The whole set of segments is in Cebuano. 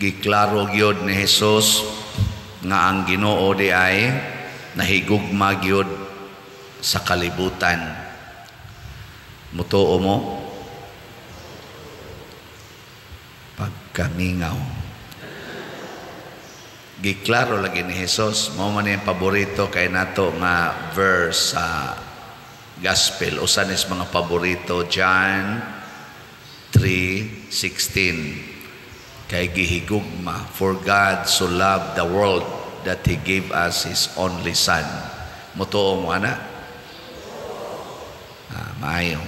Giklaro gyud ni Jesus nga ang Ginoo di ay nahigugma gyud sa kalibutan. Mutuo mo? Pagkamingaw. Giklaro lagi ni Jesus, mao man yung paborito kay nato nga verse sa gospel. Usa ni sa mga paborito, John 3:16. Kay gihigugma, for God so loved the world that He gave us His only Son. Mutuo mo ana? Ah, maayo.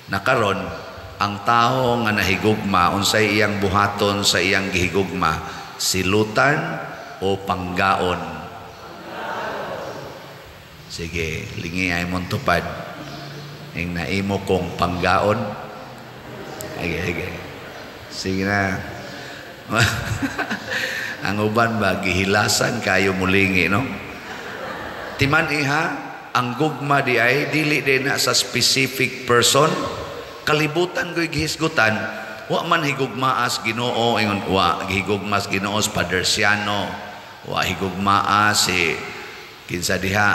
Nakaron, ang tao nga nahigugma, unsay iyang buhaton sa iyang gihigugma? Silutan o panggaon? Sige, lingi ay mong tupad. Ing naimo kong panggaon. Sige, sige. Sige na. Ang uban ba, gihilasan kayo mulingi, no? Timan iha, ang gugma di ay, dili din na sa specific person, kalibutan ko'y gihisgutan, wa man higugmaas Ginoo, ingon, wa gihigugmas Ginoo sa Padre Siano, wa higugmaas si kinsa diha,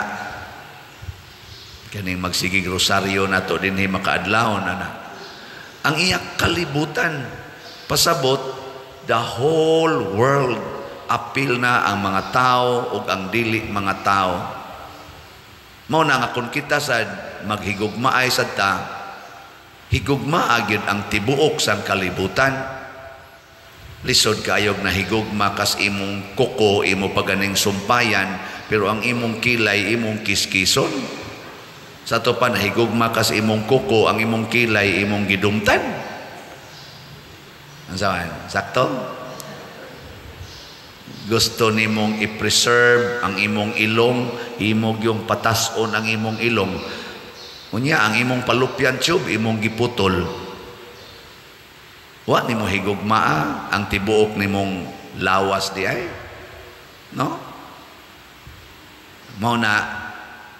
kaning magsigig rosaryo nato dinhi makaadlawon ana. Ang iya kalibutan, pasabot the whole world, apil na ang mga tao ug ang dili mga tao. Mao na nga kung kita sad maghigugmaay sad ta, higugmaa gyud ang tibuok sang kalibutan. Lisod kaayog na higugma kas imong kuko, imo paganing sumpayan, pero ang imong kilay imong kiskison. Sa ato pa, nahigugma kas imong kuko, ang imong kilay imong gidumtan. Ang sawan, sakto? Gusto nimong i-preserve ang imong ilong, imong yung patason ang imong ilong. Unya, ang imong fallopian tube, imong giputol. Wa nimo higugmaa ang tibuok nimong lawas di ay. No? Mao na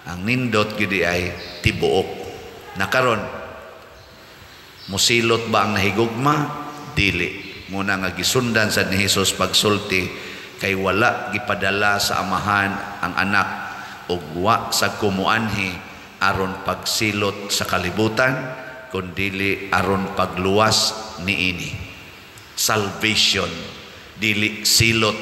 ang nindot gyud di ay tibuok. Nakaron, musilot ba ang nahigugma? Dili. Muna nga gisundan sa ni Jesus pagsulti, kay wala gipadala sa Amahan ang anak ug wa sa kumuanhi aron pagsilot sa kalibutan, kundili aron pagluwas niini. Salvation, dili silot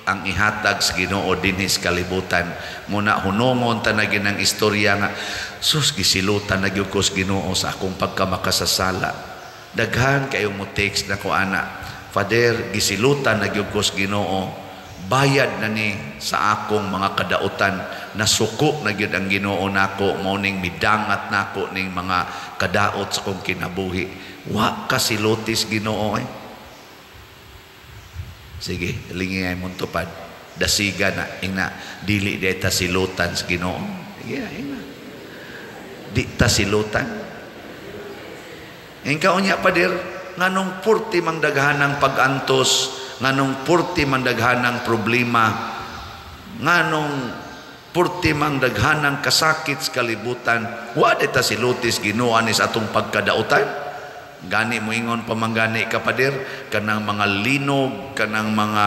ang ihatag sa Ginoo dinhi sa kalibutan. Muna hunongon ta na ginang istorya nga sus, gisilutan na gyud ko sa Ginoo sa akong pagkamakasasala. Daghan kayo mo text na ko ana, "Father, gisilutan na gyud ko sa Ginoo, bayad na ni sa akong mga kadautan, nasuko na gyud ang Ginoo nako, mao ning midangat nako ning mga kadaot sa akong kinabuhi." Wa ka silutis Ginoo eh. Sige, lingi ay mong tupad. Dasiga na, ingna, dili di ta silutan sa Ginoo. Sige na, ingna. Di ta silutan. Ingka unya, pader, nganong purti mang daghanang pag-antos, nganong purti mang daghanang problema, nganong purti mang daghanang kasakit sa kalibutan, wa di ta silutis Ginoo ani sa atong pagkadautan? Gani mo ingon pamanggani ka, pader, kanang mga linog, kanang mga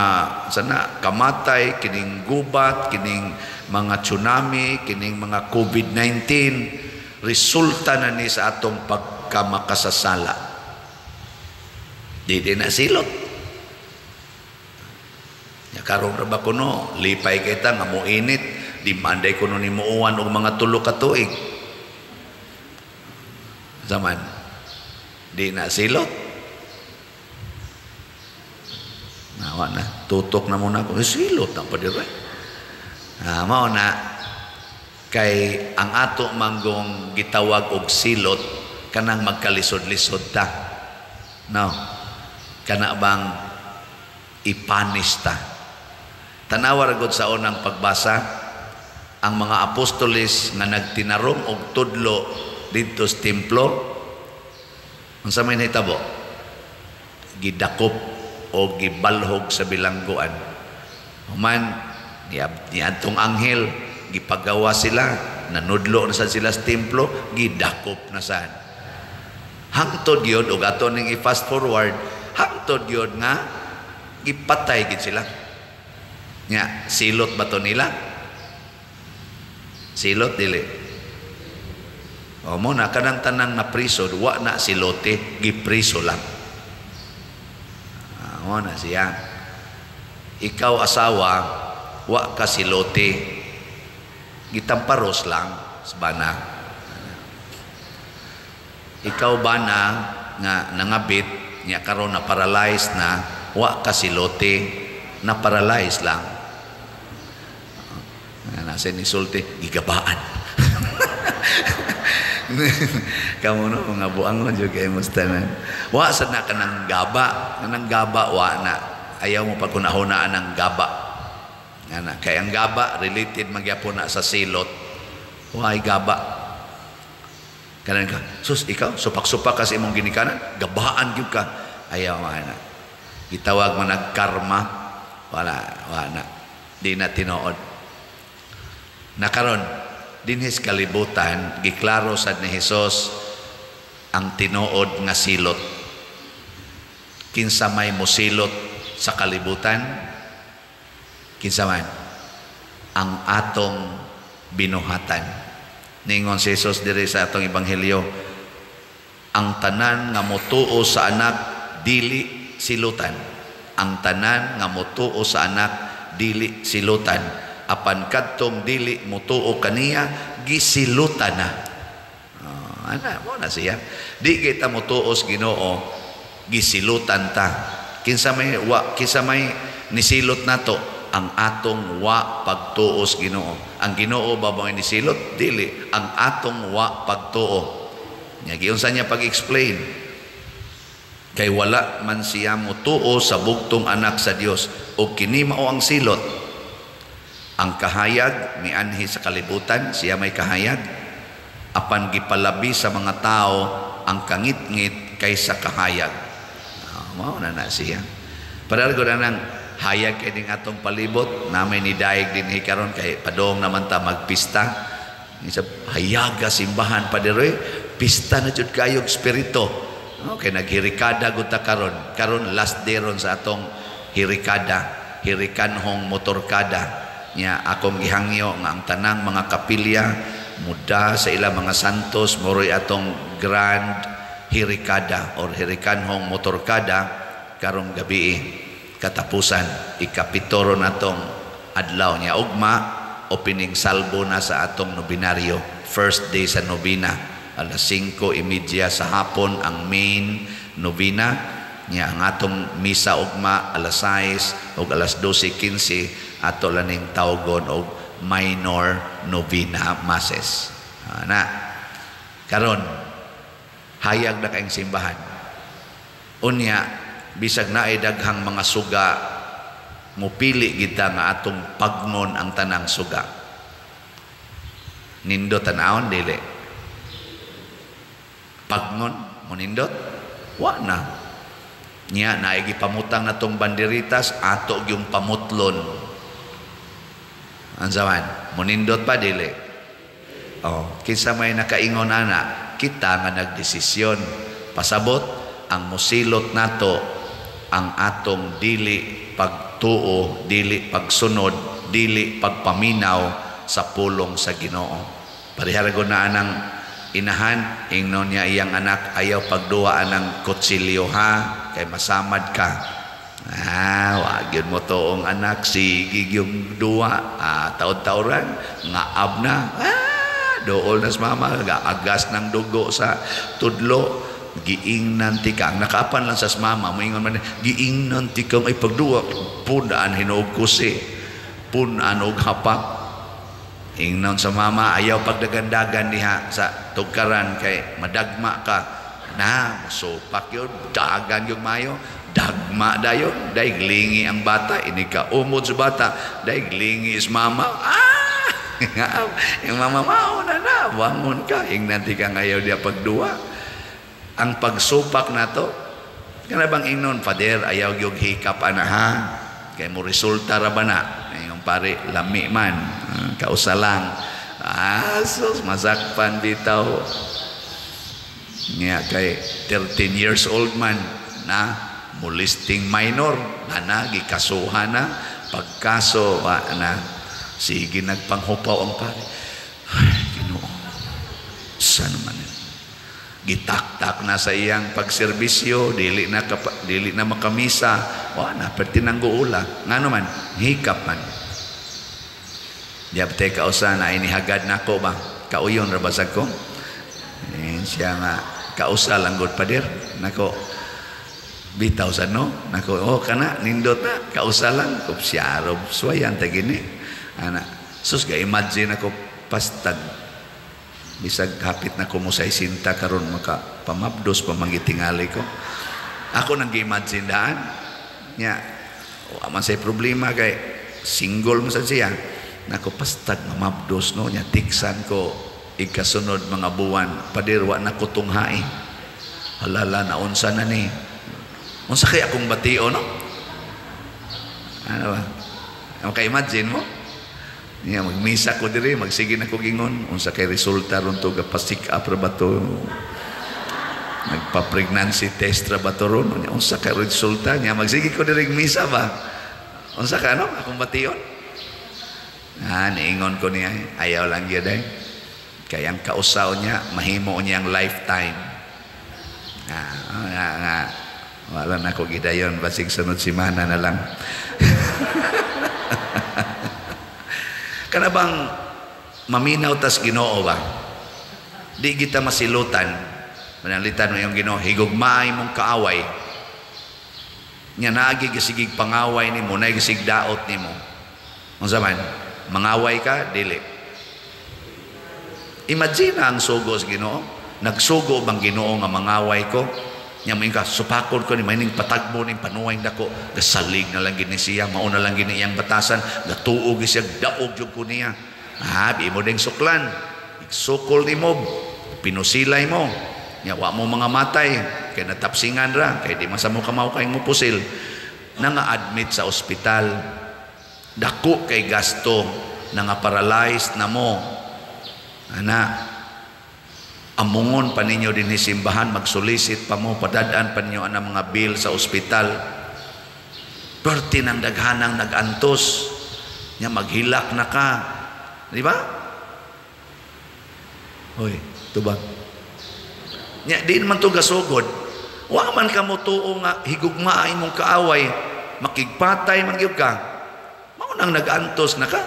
sana kamatay, kining gubat, kining mga tsunami, kining mga COVID-19, resulta na ni sa atong pagkamakasasala. Di di na silot. Ya karon ra ba kuno, lipay kita nga mo init, di manday kuno ni muuwan og mga 3 ka tuig. Zaman di na silot. Nawa na, tutok na muna ako. Eh, silot na pa dire. Ah, mao na kay ang ato manggong gitawag og silot kanang magkalisod-lisod ta. No. Kana bang ipanis ta. Tanawa ra gud sa unang pagbasa ang mga apostoles nga nagtinarong og tudlo didto sa templo. Unsa may nahitabo? Gidakop o gibalhog sa bilangguan. Human niadtong anghel, gipagawa sila, nanudlo na sad sila sa templo, gidakop na sad. Hangtod gyud, og ato ning i-fast forward, hangtod gyud nga Gipatay gid sila. Nya, silot ba to nila? Silot, dili? O mo na kanang tanang na priso, wa na silote, gipriso lang. Ah, mo na siya. Ikaw asawa, wa ka silote, gitamparos lang sa bana. Ikaw bana nga nangabit, nya karon na paralyzed na, wa ka silote, na paralyzed lang. Nga nasa nisulti, gigabaan. Kamo no, mga buangon jud kay mo tanan. Wa sad na kanang gaba, kanang gaba wa na. Ayaw mo pagkunahunaan ang gaba. Nga na, kay ang gaba related magyapon na sa silot. Way gaba. Kanan ka, sus, ikaw, supak-supak ka sa imong ginikanan, gabaan gyud ka. Ayaw man na. Gitawag mo nagkarma, wala, wala na. Di na tinuod. Nakaron, dinhis kalibutan, giklaro sad ni Hesus ang tinuod nga silot. Kinsa may mosilot sa kalibutan? Kinsa man? Ang atong binuhatan. Ningon si Jesus diri sa atong ebanghelyo, ang tanan nga motuo sa anak dili silutan. Ang tanan nga motuo sa anak dili silutan. Apan kadtong dili motuo kaniya, gisilutan na. Oh, ana mo na siya. Di kita motuo sa Ginoo, gisilutan ta. Kinsa may wa, kinsa may nisilot nato? Ang atong wa pagtuo sa Ginoo. Ang Ginoo ba bang nisilot? Dili, ang atong wa pagtuo. Nya giunsa niya pag-explain? Kay wala man siya motuo sa bugtong anak sa Dios, ug kini mao ang silot. Ang kahayag mianhi sa kalibutan, siya may kahayag, apan gipalabi sa mga tao ang kangitngit kaysa kahayag. Oh, mao na na siya. Pareho ko na nang hayag kay ning atong palibot, namay ni daig dinhi karon kay padong naman ta magpista. Isa hayaga simbahan padere, pista na jud kayog espiritu. Okay, naghirikada gud ta karon. Karon last day ron sa atong hirikada, hirikanhong motorkada. Nya akong gihangyo nga ang tanang mga kapilya muda sa ilang mga santos moroy atong grand hirikada or hirikanhong motorkada karong gabi katapusan ikapito ron atong adlaw niya ugma opening salvo na sa atong nobinaryo, first day sa nobina, alas 5:30 sa hapon ang main novena niya. Ang atong misa ugma alas 6 ug alas 12:15 ato laning tawgon og minor novena masses. Na karon hayag na kayong simbahan. Unya bisag naay daghang mga suga, mupili kita nga atong pagnon ang tanang suga. Nindot tanawon dili? Pagnon monindot? Wa na. Nya naay gipamutang natong banderitas, ato gyung pamutlon. Unsa man? Monindot pa dili? Oh, kinsa may nakaingon ana? Kita nga nagdesisyon. Pasabot ang musilot nato ang atong dili pagtuo, dili pagsunod, dili pagpaminaw sa pulong sa Ginoo. Parehara ko na anang inahan, ingnon niya iyang anak, ayaw pagduwa anang kutsilyo ha, kay masamad ka. Ah, wa gyud mo toong anak, sige yung duwa, ah, taod-taoran, ngaab na, ah, dool na sa mama, agas ng dugo sa tudlo, giingnan ti ka. Ang nakaapan lang sa mama, moingon man, giingnan ti kang ay pagduwa, punaan hinuog kusi, punaan og hapak. Ingnon sa mama, ayaw pagdagandagan diha sa tugkaran kay madagma ka. Na, supak yun, dagan yung mayo, dagma dayon, daig lingi ang bata, ini ka umod sa bata, daig lingi is mama. Ah! Yung mama, mao na na, bangon ka, ingnan ti ka ngayon diha pagduwa. Ang pagsupak nato, kana bang ingnon, Father, ayaw yung hikap ana ha, kay mo resulta ra ba na? Yung pare, lami man, kausa lang. Ah, sus, masakpan bitaw. Nga kay 13 years old man na Molesting minor ana, gikasuhan na. Pagkaso wa na, sige nagpanghupaw ang pare. Ay, Ginoo, sa naman gitaktak na sa iyang pagserbisyo, dili na makamisa, wa na perti nang guula. Ngano man? Hikap man. Diabte kausa na inihagad nako ba, kauyon ra basag ko eh, siya nga kausa lang gud, pader nako, bitaw sa no nako, oh, kana nindot na kausa lang kupsyarob swayan ta gini ana. Sus, ga imagine ako pastag bisag hapit na ko mo sa isinta karon, maka pamabdos pa mangitingali ko. Ako nang gi-imagine daan nya, wa man say problema kay single man sad siya. Nako, pastag mamabdos no nya, tiksan ko ikasunod mga buwan, "Pader, wa na ko tunghai." Halala na, unsa na ni, unsa kay akong batio no? Ano ba, maka-imagine mo niya, magmisa ko diri, magsige na ko gingon, unsa kay resulta ron to, ga-pa-check up ra ba to, nagpa-pregnancy test ra ba to ron, unsa kay resulta niya? Magsige ko diri misa ba, unsa ka no akong bation? Ah, niingon ko niya, ayaw lang gyud ay kay ang kausaw niya mahimo niyang lifetime. Ah, nga, nga wala na ko gidayon, basig sunod simana na lang. Kana bang maminaw tas Ginoo ba? Di kita masilutan. Manalitan mo yung Ginoo, higugmaay mong kaaway. Nya naagi gisigig pangaway nimo, naagi gisig daot nimo. Unsa man? Mangaway ka dili? Imagine ang sugo sa Ginoo. Nagsugo bang Ginoo nga mangaway ko? Nya mo ka supakod ko ni maining patagbo ning panuway dako, gasalig na lang gini siya, mauna lang gini iyang batasan, gatuog siya, daog jud ko niya. Ah, imo ding suklan. Sukol nimo, pinusilay mo. Nya wa mo mga matay kay natapsingan ra, kay di man sa mo kamaw kay mo pusil. Nanga-admit sa ospital. Dako kay gasto, nanga paralyzed na mo. Ana, amungon pa ninyo din simbahan, magsulisit pa mo, padadaan pa ninyo ang mga bill sa ospital. Perti ng daghanang nagantos, nya maghilak na ka. Di ba? Hoy, tubag. Nya di man to gasugod. Wa man ka mo tuo nga higugmaa imong kaaway, makigpatay man gyud ka. Mao nang nagantos na ka.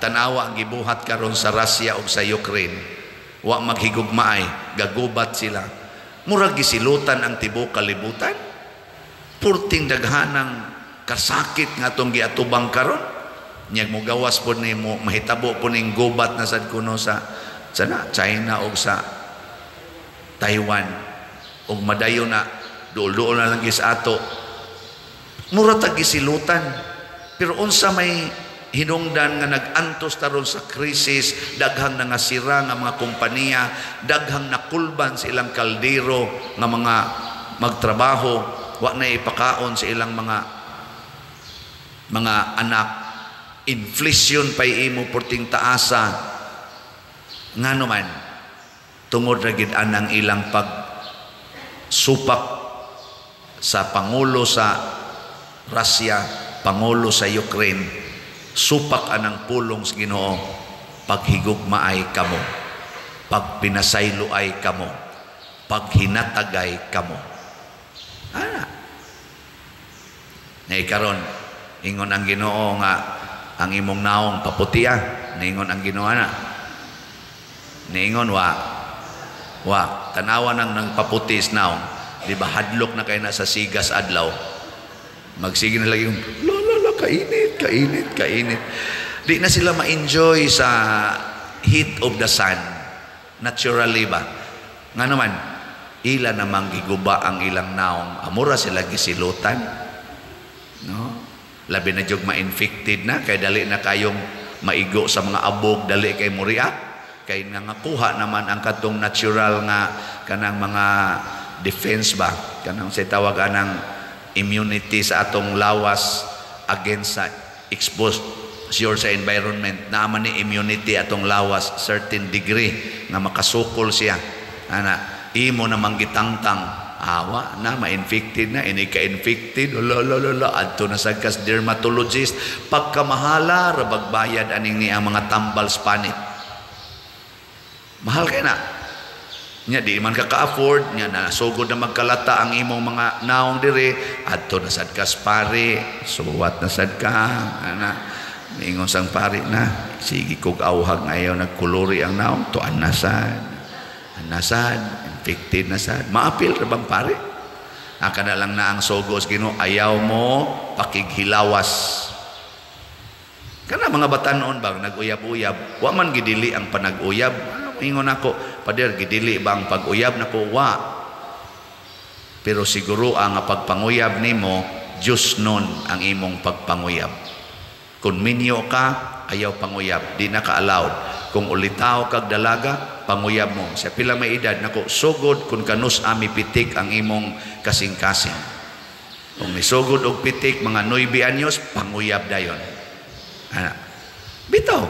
Tanawa ang gibuhat karon sa Russia ug sa Ukraine. Wa maghigugmaay, gagubat sila. Murag gisilutan ang tibuok kalibutan. Purting daghanang kasakit nga atong giatubang karon. Nyag mo gawas po nimo, mahitabo po ning gubat na sad kuno sa sana China o sa Taiwan. Og madayon na duol-duol na lang gis ato. Mura tag gisilutan. Pero unsa may hinungdan nga nag-antos taron sa krisis, daghang nangasira nga mga kompanya, daghang nakulban sa ilang kaldero nga mga magtrabaho, wa na ipakaon sa ilang mga anak. Inflation pay imo porting taasa. Ngano man? Tungod ra gid anang ilang pag supak sa pangulo sa Russia, pangulo sa Ukraine. Supak anang pulong sa Ginoo, paghigugmaay kamo, pagpinasayloay kamo, paghinatagay kamo. Ana. Nay karon ingon ang Ginoo nga ang imong naong paputia, niingon ang Ginoo ana. Niingon wa. Wa, tanawa nang nagpaputi sa naong, di ba hadlok na kay na sa sigas adlaw. Magsige na lagi yung la la la, kainit, kainit, kainit. Di na sila ma-enjoy sa heat of the sun. Naturally ba? Nga naman, ila namang giguba ang ilang naong. Amura sila gisilutan. No? Labi na jug ma-infected na, kay dali na kayong maigo sa mga abog, dali kay muriak. Kay nangakuha naman ang katong natural nga kanang mga defense ba? Kanang sa tawag anang immunity sa atong lawas against sa exposure sa environment. Naaman ni immunity atong lawas certain degree nga makasukol siya. Ana, imo namang gitangtang Awa na, ma-infected na, ini ka-infected, la la la la, adto na sa kas dermatologist, pagkamahala, rabag bayad aning ni ang mga tambal panit. Mahal kay na. Nya di man ka ka-afford, nya nasugod na magkalata ang imong mga naong dire, adto na sad kas pare, suwat na sad ka, ana. Ingon sang pare na, sige kog awhag ayaw nagkulori ang naong, tuan na sad. Nasad, infected na sad. Maapil ra bang pare? Aka na lang na ang sugos Ginoo, ayaw mo pakighilawas. Kana mga batanon bang nag-uyab-uyab, wa man gidili ang panag-uyab. Ano ingon ako, "Pader, gidili ba ang pag-uyab nako?" Wa. Pero siguro ang pagpanguyab nimo, Diyos nun ang imong pagpanguyab. Kung minyo ka, ayaw panguyab, di na ka allowed. Kung ulitaw kag dalaga, panguyab mo. Sa pila may edad nako, sugod kung kanus ami pitik ang imong kasing-kasing. Kung misugod og pitik mga 9 anyos, panguyab dayon. Ana. Bitaw.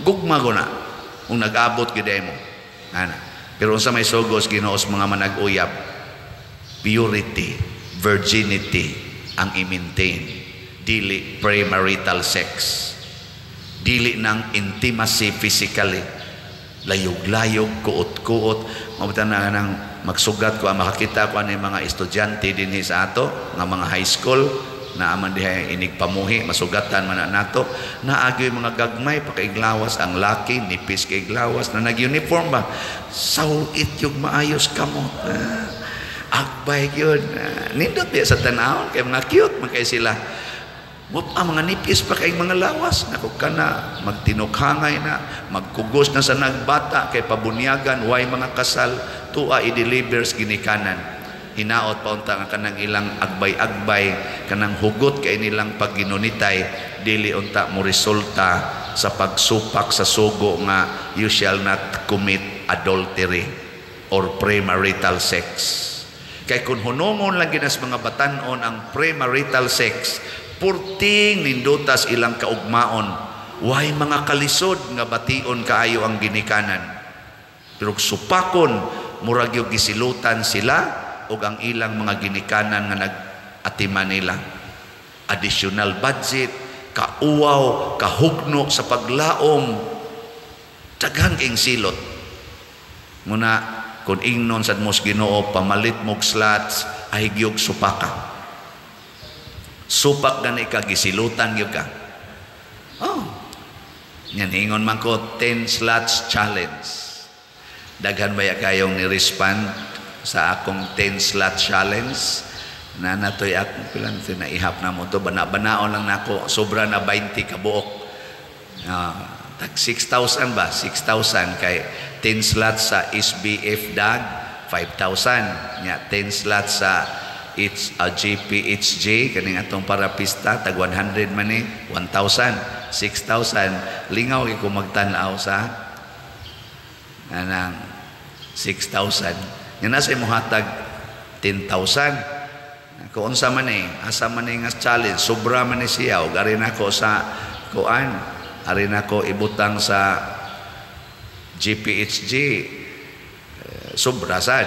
Gugma ko na. Kung nag-abot gid mo. Ana. Pero unsa may sugos Ginoo sa mga manag-uyab? Purity, virginity ang i-maintain. Dili premarital sex. Dili ng intimacy physically. Layog-layog, kuot-kuot. Mabutan na nang magsugat ko, makakita ko ani mga estudyante dinhi sa ato, nga mga high school, na aman diha inig pamuhi, masugatan man na nato, naagyoy mga gagmay pakaiglawas ang laki, nipis kay iglawas na nag-uniform ba, sawit yung maayos kamo, agbay yun, nindot biya sa tanawon kay mga cute man kay sila. Wop, ang mga nipis pa kay mga lawas. Nako kana, magtinukhangay na, magkugos na sa nagbata, kay pabunyagan, way mga kasal, tuwa i-deliver sa ginikanan. Hinaot pa unta nga kanang ilang agbay-agbay, kanang hugot kay nilang pagginunitay, dili unta mo resulta sa pagsupak sa sugo nga you shall not commit adultery or premarital sex. Kay kung hunungon lang ginas mga batanon ang premarital sex, purting nindutas ilang kaugmaon, way mga kalisod nga bation kaayo ang ginikanan. Pero supakon, murag yung gisilutan sila og ang ilang mga ginikanan nga nag-atiman nila. Additional budget, kauwaw, kahugno sa paglaom, daghan king silot. Muna, kung ingnon sad mos Ginoo, pamalit mog slots, ay gyud supaka. Supak gani ka, gisilutan gyud ka. Oh. Yan, ingon man ko, 10 slots challenge. Daghan baya kayong ni-respond sa akong 10 slot challenge? Na natoy akong pilang naihap na mo to. Bana-banaon lang nako, sobra na 20 kabuok. Tag 6,000 ba? 6,000 kay 10 slots sa SBF DAG, 5,000. Nya 10 slots sa GPHJ kaning atong parapista tag 100 man ni 1,000, 6,000. Lingaw kay ko magtan-aw sa anang 6,000. Nya nasa imo hatag 10,000. Kung unsa man eh, asa man eh nga challenge, sobra man ni siya, og ari nako sa kuan, ari nako ibutang sa GPHG, sobra sad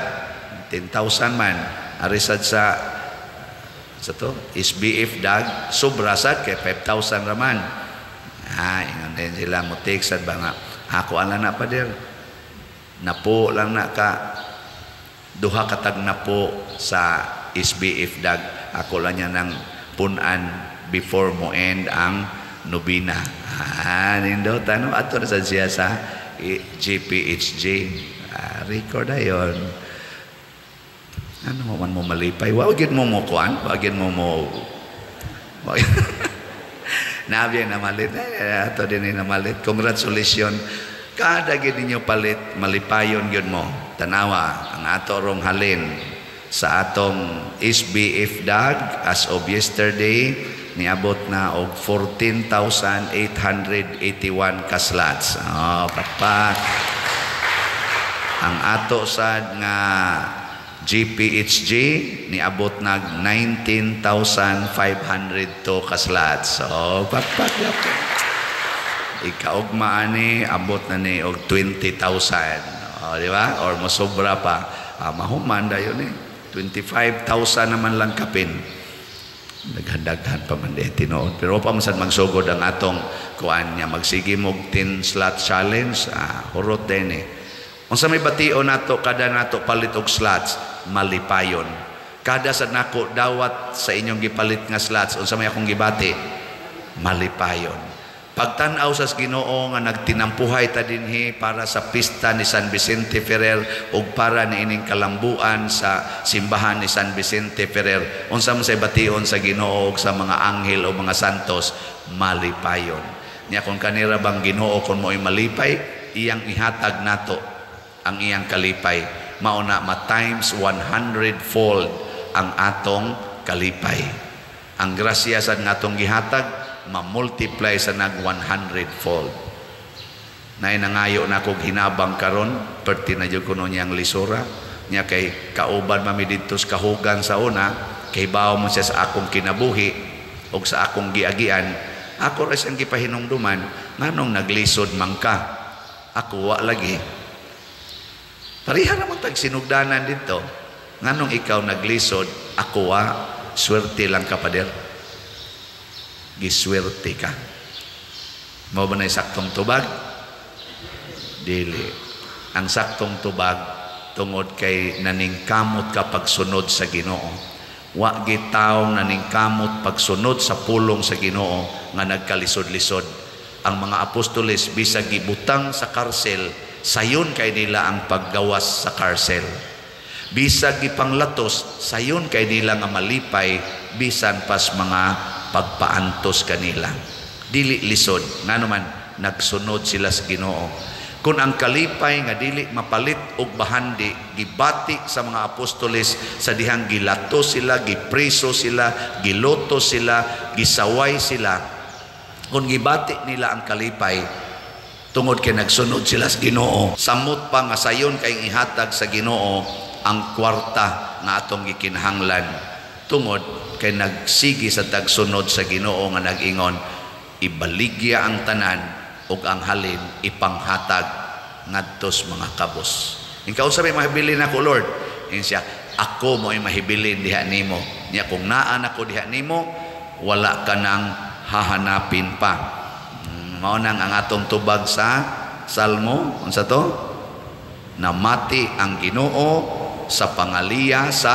10,000 man. Ari sad sa to SBF DAG, sobra sad kay 5,000 raman. Ingon din sila mo take sad ba nga ako ala na, pader, napo lang na ka duha ka tag napo sa SBF DAG, ako lang niya ng punan before mo end ang nobina. Nindot ano ato na sad siya sa GPHJ. Record ayon. Ano mo man mo malipay? Wa gyud mo mo kuan, wa gyud mo mo. Nabi na malit. Ato din na malit. Congratulations. Kada gyud ninyo palit, malipayon gyud mo. Tanawa ang ato rong halin sa atong SBF DAG as of yesterday niabot na og 14,881 ka slots. Oh, pakpak. Ang ato sad nga GPHG niabot nag 19,502 ka slots. So, pakpak yapon. Ikaugma ani abot na ni og 20,000. O, di ba? Or mosobra pa. Mahuman dayon ni. 25,000 naman lang kapin. Daghan-daghan pa man di tinuod. Pero pa man sad magsugod ang atong kuan niya, magsige mog 10 slot challenge, hurot din eh. Unsa may bation nato kada nato palit og slots? Malipayon. Kada sa nako dawat sa inyong gipalit nga slots, unsa may akong gibati? Malipayon. Pagtan-aw sa Ginoo nga nagtinampuhay ta dinhi para sa pista ni San Vicente Ferrer ug para niining kalambuan sa simbahan ni San Vicente Ferrer, unsa man say bation sa Ginoo ug sa mga anghel o mga santos? Malipayon. Nya kung kanira bang Ginoo, kung mo'y malipay, iyang ihatag nato ang iyang kalipay. Mao na ma times 100 fold ang atong kalipay. Ang grasya sa atong gihatag, ma-multiply sa nag 100 fold. Nay nangayo na kog hinabang karon, perti na jud kuno niyang lisura nya kay kauban mami didto sa kahugan sa una, kay bawo mo siya sa akong kinabuhi og sa akong giagian. Ako ra siyang gipahinumduman, nganong naglisod man ka, ako wa lagi. Pareha naman tag sinugdanan dito. Nganong ikaw naglisod, ako wa? Swerte lang ka, pader. Giswerte ka. Mao ba na saktong tubag? Dili. Ang saktong tubag, tungod kay naningkamot ka pagsunod sa Ginoo. Wa gitawong naningkamot pagsunod sa pulong sa Ginoo nga nagkalisod-lisod. Ang mga apostoles, bisag gibutang sa karsel, sayon kay nila ang paggawas sa karsel. Bisag gipanglatos, sayon kay nila nga malipay bisan pas mga pagpaantos kanila. Dili lisod, ngano man nagsunod sila sa Ginoo. Kung ang kalipay nga dili mapalit og bahandi gibati sa mga apostoles sa dihang gilato sila, gipreso sila, giloto sila, gisaway sila, kung gibati nila ang kalipay tungod kay nagsunod sila sa Ginoo, samot pa nga sayon kay ihatag sa Ginoo ang kwarta nga atong gikinahanglan tungod kay nagsigi sa tagsunod sa Ginoo nga nag-ingon, ibaligya ang tanan ug ang halin ipanghatag ngadto sa mga kabos. Ikaw sabi, mahibilin ako, Lord. Ingon siya, ako mo ay mahibilin diha nimo. Nya kung naan ako diha nimo, wala ka nang hahanapin pa. Mao nang ang atong tubag sa Salmo, unsa to? Namati ang Ginoo sa pangaliya sa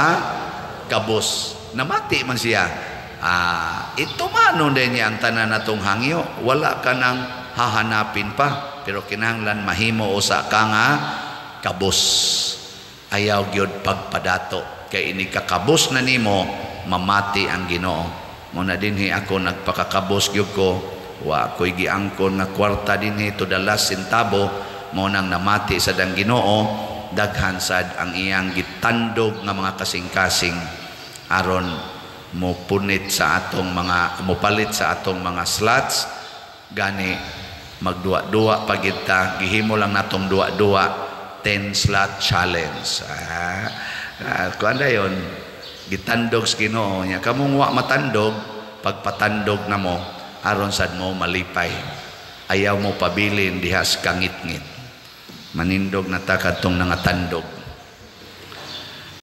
kabos. Namati man siya. Ito manon din niya ang tanan natong hangyo. Wala ka nang hahanapin pa. Pero kinahanglan mahimo usa ka nga kabos. Ayaw gyud pagpadato. Kay ini kakabos na nimo, mamati ang Ginoo. Muna dinhi ako nagpakakabos gyud ko. Wa ko'y giangkon nga kwarta dinhi to the last centavo. Mao nang namati sa dang Ginoo, daghan sad ang iyang gitandog nga mga kasing-kasing aron mo punit sa atong mga mopalit sa atong mga slots. Gani magduwa-duwa pagid ta, gihimo lang natong duwa-duwa 10 slot challenge. Kuan dayon, gitandog sa Ginoo nya kamong wa matandog, pagpatandog na mo aron sad mo malipay. Ayaw mo pabilin diha sa kangitngit. Manindog na ta kadtong nangatandog.